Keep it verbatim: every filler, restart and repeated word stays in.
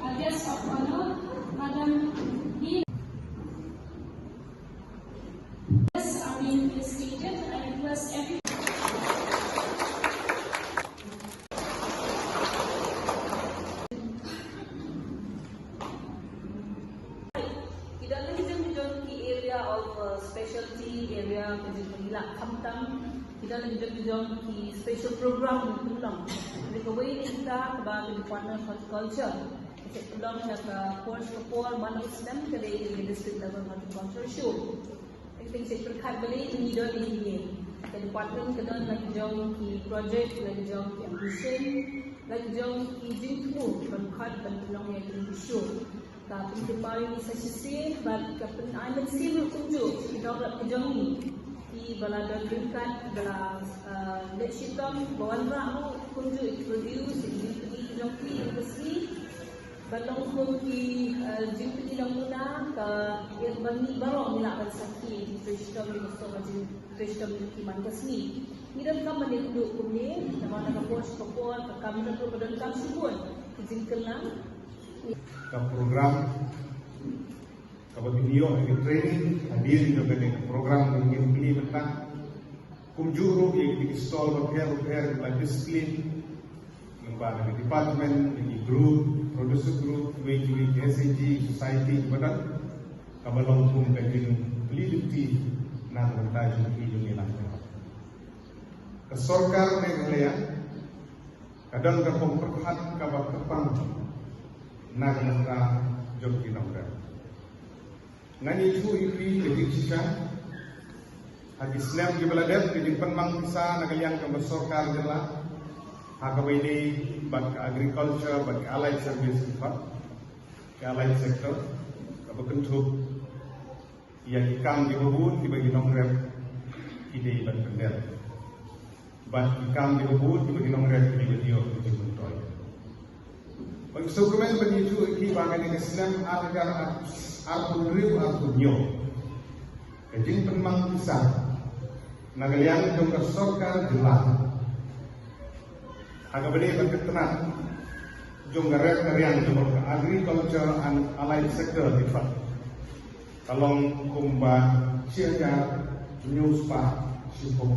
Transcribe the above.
Our guest of honor, Madam Neil. Yes, I mean, please state it. I request every Ki don la ki jong ki jong ki area of uh, specialty area ka jong ki la khamtam. Ki don la ki jong ki jong ki special program ni pynlong. Ni kawei ni kita kaba ki department of horticulture. Ki pynlong na ka course ka por man u snem ka dei ka district level horticulture show. Ka dei ka pyrkhat ba lei ngi don ngi ngi. Ka department ka don la ki jong ki project, la ki jong ki ambition, la ki jong ki jingthmu ban khat ban pynlong ïa ki issue. Ka pynkyntiew ïa ngi sa shisien bad ka pynai mynsiem ruh kumjuh ki nongrep ki jong ngi. Ki ba la don ryngkat ba la, uh, leit shitom ba wanrah ruh kumjuh ki produce ki jingpyni ki jong ki ïa ka sngi. Ban long kum ki, eh, jingpyni namuna ka ïa ba ngi baroh ngi lah ban sakhi jingtrei shitom jingsoh jingtrei shitom jong ki man ka sngi. Ngi donkam ban ïakynduh kumne namar na ka por sha ka por ka kam jong ka ba donkam shibun ki jingkyllang. Ka program kaba pynïoh ïa ka training hadien jong kane ka program ba ngin pyni mynta. Kumjuh ruh ïa ki stall bapher bapher ba disiplin. Lyngba na ki department, na ki group, producer group, kiwei kiwei ki S H G, society, kiba don, kaba long kum ka jingpyni lynti na ka bynta jong ki jong ngi na ka. Ka sorkar Meghalaya ka don ka pom pyrkhat kaba kyrpang na ka bynta jong ki nongrep. Ngan ïathuh ïa phi ka jingshisha. Ha ki snem kiba la dep ka jingpynmang pisa na ka liang ka sorkar jylla ha kaba ïadei bad ka agriculture bad ka allied service, in fact ka allied sector, kaba kynthup ïa ki kam kiba bun kiba ki nongrep ki dei ban pyndep. Bad ki kam kiba bun kiba ki nongrep kiba ïoh ki jingmyntoi. Bad sngewkmen ban ïathuh ïa phi ba kane ka snem ar hajar arphew hynriew arphew hynñiew ka jingpynmang pisa na ka liang jong ka sorkar jylla ha kaba dei bad ka tnat jong ka rep ka riang jong ka agriculture and allied sector, in fact ka long kumba shi hajar hynñiew spah shiphew.